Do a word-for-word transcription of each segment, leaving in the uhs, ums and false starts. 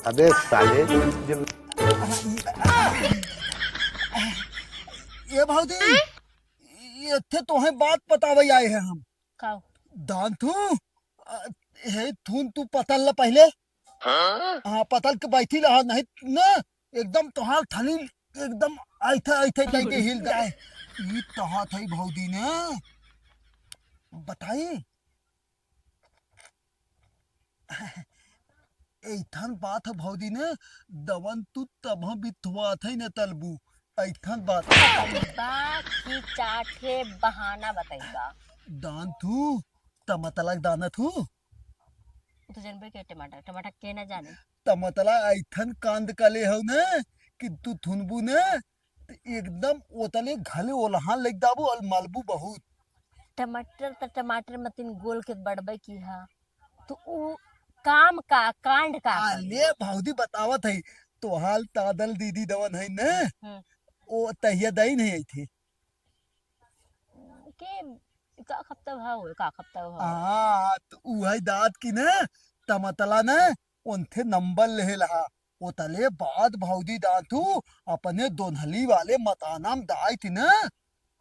अबे साले, जब ए भौजी, ये थे तोहे बात बतावे आए हैं हम। का? दान थू, अ, हे थून तू पतल ला पहले। हाँ? हाँ, पतल के बैठी रहा, नहीं ना, एकदम तोहार थली एकदम ऐथे, ऐथे कह के हिल जाए। ई तहा थई भौजी ने बताई। ऐथन बात है भौजी ने, दवन तू तब बिथुआ थे न तलबू। ऐथन बात। बा की चाठे बहाना बताई बा। दान थू, तमतलक दाना थू। उ तो जनबे के टमाटर, टमाटर के ना जाने। तमतला ऐथन कांद कले हौ न कि तू थुनबू न, त एकदम ओतले घले ओलहान लग दाबू और मलबू बहुत। टमाटर त टमाटर मतिन गोल के बड़बे की हा। तो उ काम का, कांड का आ, करी? ले भौजी बतावत है, तोहाल तादल दीदी दवन है न, हम्म। ओ तहिया दई नहीं आई थी। के का खपता भाव है, का खपता भाव है? हाँ, तो उहई दाद की न, तमतला न, उनथे नंबर लेहे लहा। ओतले बाद भौजी दान थू अपने दोन्हली वाले मतानाम दाई थी न,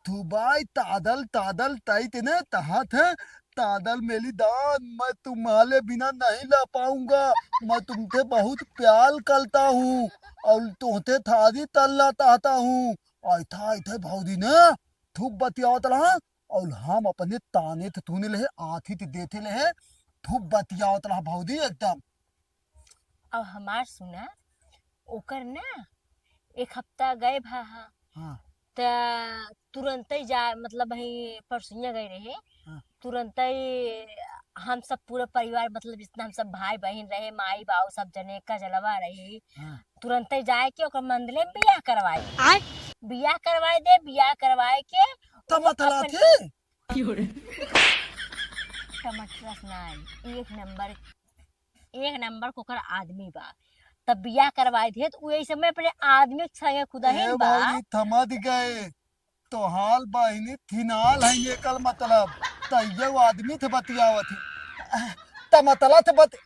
थू बाई तादल, तादल ताई थी न, तहा थे, तादल मेली दान, मैं तुम्हारे बिना नहीं ला पाऊंगा, मैं तुमसे बहुत प्यार करता हूँ और तुमसे थारी तल्ला चाहता हूँ। ऐथा, ऐथा भौजी न, थू बतियावत रहा, और हम अपने ताने थे तूने लेहे, आथी थे देथे लेहे, खूब बतियावत रहा भौजी एकदम। अब हमार सुना, ओकर ना एक हफ्ता गए भा हा। हाँ। त तुरंतई जा, मतलब, ही परसुइया गए रहे। हाँ। तुरंतई हम सब पूरा परिवार, मतलब, जितना हम सब भाई बहिन रहे, माई बाऊ सब जने का जलवा रही। हाँ। तुरंतई जाए के ओकर मंदले में बियाह करवाए। आय? बियाह करवाए दे, बियाह करवाए के तब वो बतला अपन थे? टमाटर रसनाई, एक नंबर, एक नंबर कोकर आदमी बा। तब बियाह करवाए दे, त उ ऐसे में अपने आदमी के संगे खुदा ही ए बा। भौजी, थमद गए। तोहाल बहिनी थिनाल है, एकर मतलब। त ये आदमी थे बतियावत ही। त मतला थे बत-,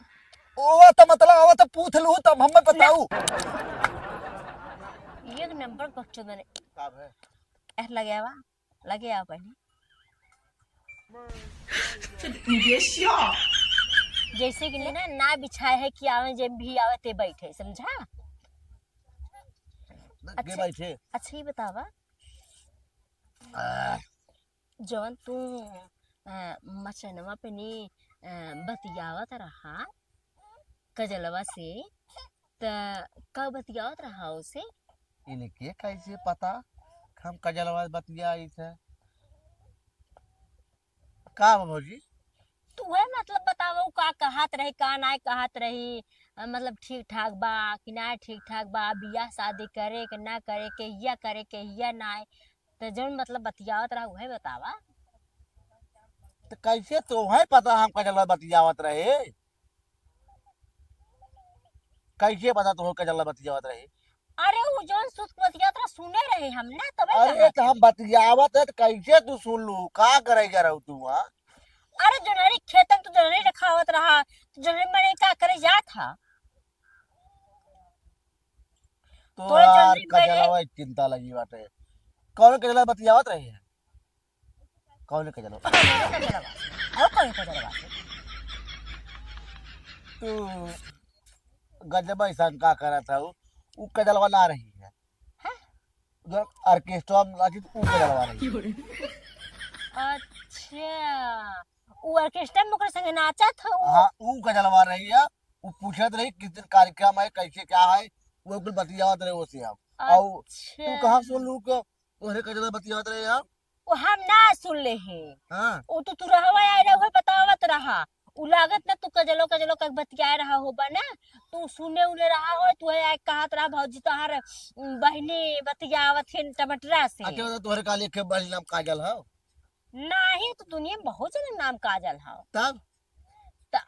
ओ त मतला आवत पूछ लू, तब हमें बताऊ। एक नंबर बकचोदन है। का भे? ए, लगे आवा, लगे आवा पहले। जैसे कि ना, ना बिछाए है कि आवे, जे भी आवे ते बैठे, समझा? ना, के अच्छा, बैठे? अच्छा, ये बतावा, आ। जौन तू, अ, मचनवा पे नी, अ, बतियावत रहा कजलवा से, त का बतियावत रहा उसे? इनके कैसे पता हम कजलवा से बतियाई थे? का बा भौजी? तू है मतलब बतावा, उ का कहत रही, का नाय कहत रही, अ, मतलब ठीक ठाक बा कि नाय ठीक ठाक बा, बियाह शादी करे के ना करे के, हिया करे के हिया नाय, त जौन मतलब बतियावत रहा उहे बतावा। त कैसे तोहे पता हम कजलवा बतियावत रहे? कैसे पता तोहे कजलवा बतियावत रहे? अरे उ जौन सुत बतियावत रहा सुने रहे हम ना, तबे अरे कहत त हम रहे। बतियावत है त कैसे तू सुन लू? का करे जा रहू तू वहाँ? अरे जोनहरी खेतन तू जोनहरी रखावत रहा, तो जोनहरी मने का करे जात हा? तोरे तोहार जोनहरी पहले कजलवा चिंता लगी बाटे। कौन कजलवा बतियावत रही है? कौन कजलवा? कौन कजलवा? और कौन कजलवा? तू गजब ऐसा का करत हऊ? उ कजलवा ना रही है। हैं? जो ऑर्केस्ट्रा में नाचित उ कजलवा रही है। अच्छा, उ ऑर्केस्ट्रा में ओकरे संगे नाचत हऊ? हाँ, उ कजलवा रही है। उ पूछत रही किस दिन कार्यक्रम है, कैसे क्या है, वो कुल बतियावत रहे ओसे हम। और अच्छा। तू कहाँ सुन लू कि तोहरे कजलवा बतियावत रहे हम? वो हम ना सुन ले हैं। हाँ। वो तो तू रहवा आए रहे, उहे बतावत रहा। उ लागत ना तू कजलो कजलो का बतियाए रहा होबा ना, तू सुने उने रहा हो, तू है आए कहत रहा भौजी तोहार, उम, बहिनी बतियावत है टमाटरा से। अच्छा, तो तोहरे काले के बहिनी नाम काजल हो? नाही, तो दुनिया में बहुत जना नाम काजल हो। तब? त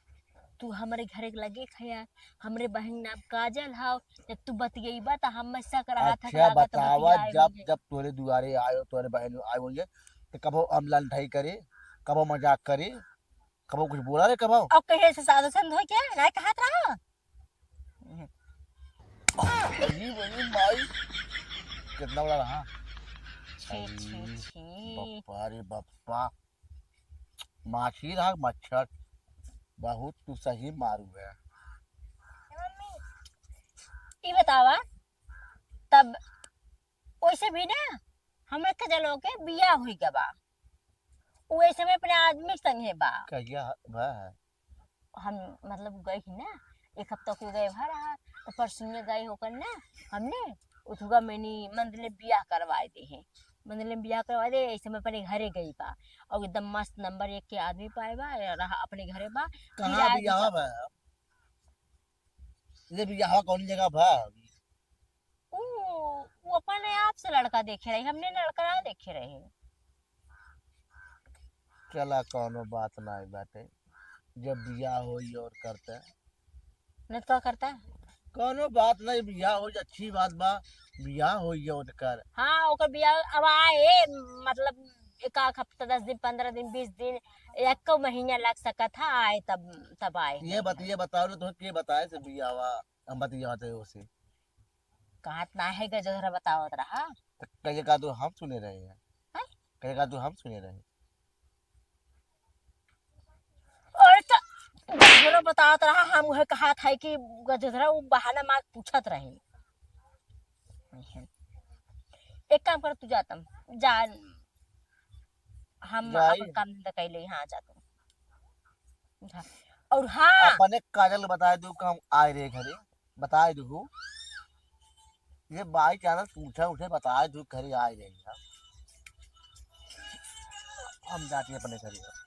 तू हमरे घरे के लगे खया, हमरे बहिन नाम काजल हव, जब तू बतियैबा त हम शक रहा था कि अच्छा, लागत बतावा, बतियाए जब, होंगे। जब तोरे दुआरे आयो, तोरे बहिन आए होंगे, तो कबो हम लंठाई करे, कबो मजाक करे, कबो कुछ बोला रे कबो? अब कहे से साधु संत हो के, नाहीं कहत रहा? अरे, वही माई, कितना बड़ा रहा। छी, छी, अरे, छी। बप्पा रे बप्पा। माछी रहा मच्छर, बहुत तू सही मारू है। ई बतावा, तब वैसे भी ना, हम एक जनो के बियाह हुई गवा, वो ऐसे में अपने आदमी संगे बा। कहिया बा? हम मतलब गए ही ना, एक हफ्ता को गए भा रहा, तो परसों गए होकर ना, हमने उठुआ मैंने मंदले बियाह करवाए दे हैं, मंदले बियाह करवाए दे, ऐसे में अपने घरे गई बा, और एकदम मस्त नंबर एक के आदमी पाए बा, रहा अपने घरे बा। फिर कहाँ आज बियाह बा? ये बियाह कौन जगह बा? ऊ, ऊ अपने आप से लड़का देखे रही, हमने लड़का ना देखे रहे। चला, कौनो बात नाई बाटे, जब बियाह होई और करते। नहीं तो करता? कौनो बात नहीं, बियाह होई, अच्छी बात बा, बियाह होई और कर। हाँ, ओकर बियाह अब आए, मतलब, एक आध हफ्ता, दस दिन, पन्द्रह दिन, बीस दिन, एक महीना लग सकत है आए, तब, तब आए ये हैं। बत-, ये बताओ ना, तुम्हें के बताए से बियाह हुआ? हम बतियावत है उसे। कहत ना है, गजोधरा बतावत रहा। तो कहिए का तो हम सुने रहे हैं। हैं? कहिए का तो हम सुने रहे। और तो गजोधरा बतावत रहा, हम उहे कहत है कि गजोधरा वो बहाना मार पूछत रहे। एक काम कर, तू जातम, जा, हम जाई। अपन काम धंधा कैले, हाँ, जा तू। हाँ। और हाँ। अपने काजल बताए दू कि हम आए रहे घरे, बताए दू। ये बाई चांस पूछा उठे, बताए दू घरे आए रहे हम। हम जाते अपने घरे।